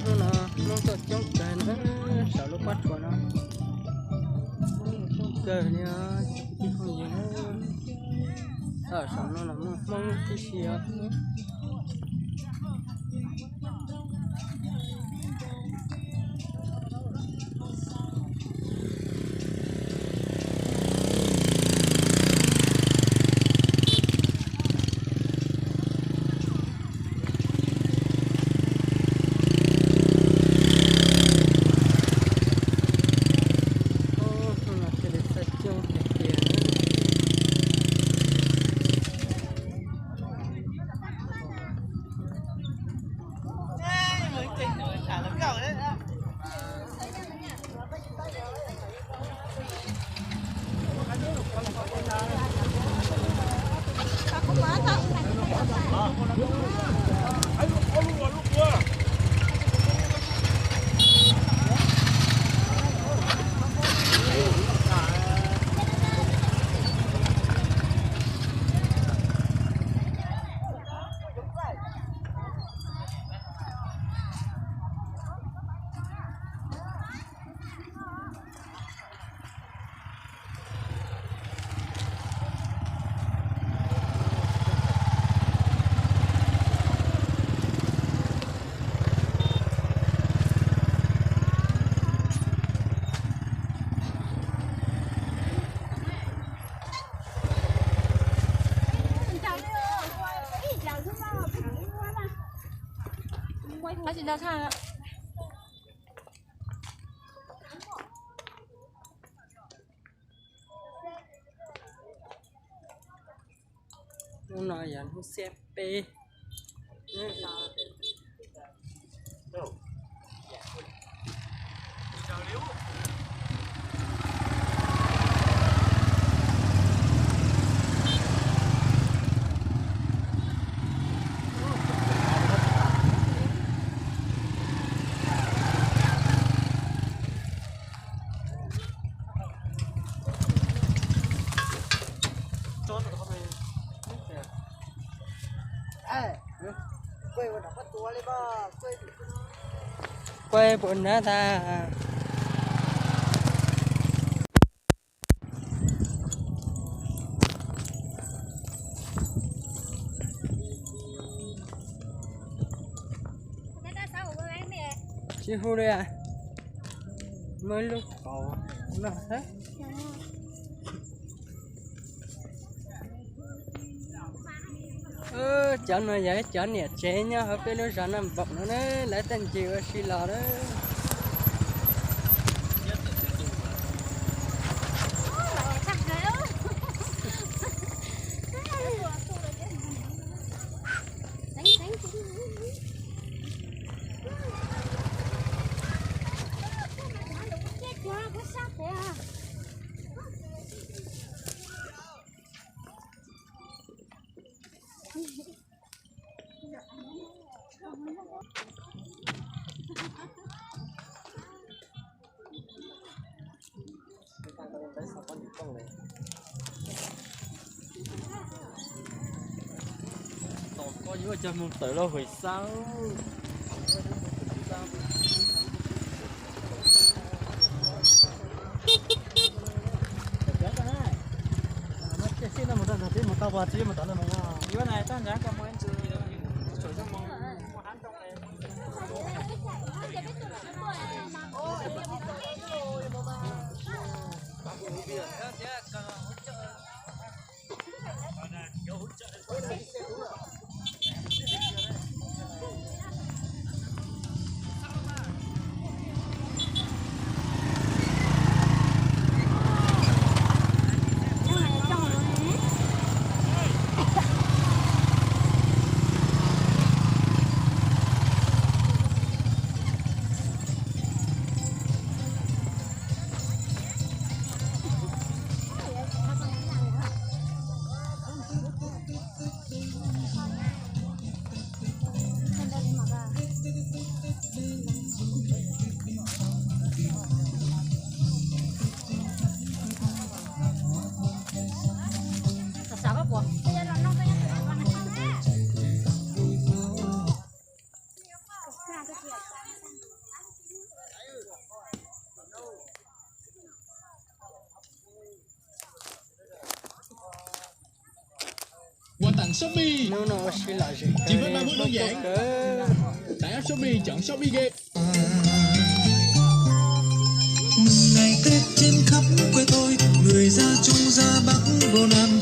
Hnub no Hmoob tuaj coob kawg na, saum lub pob tsuas no coob kawg li os. Saum no los muaj Hmoob tib si os. Hnub no yog hnub xiab peb. Quay puas nab tas. Tsis hu li, muaj ib lub qauv no xwb. Cov no yog cov niam tsev nyob hauv peb lub zos Naj Npaum no na, lawv tej ncig ua si los na. Tos koj yuav cov mus tawm los hais xaub. Shopee. Hnub no ua si lom zem kawg li, muaj caij kawg. Tải app Shopee, chọn Shopee Game. Mừng ngày Tết trên khắp quê tôi, người ra Trung ra Bắc vô Nam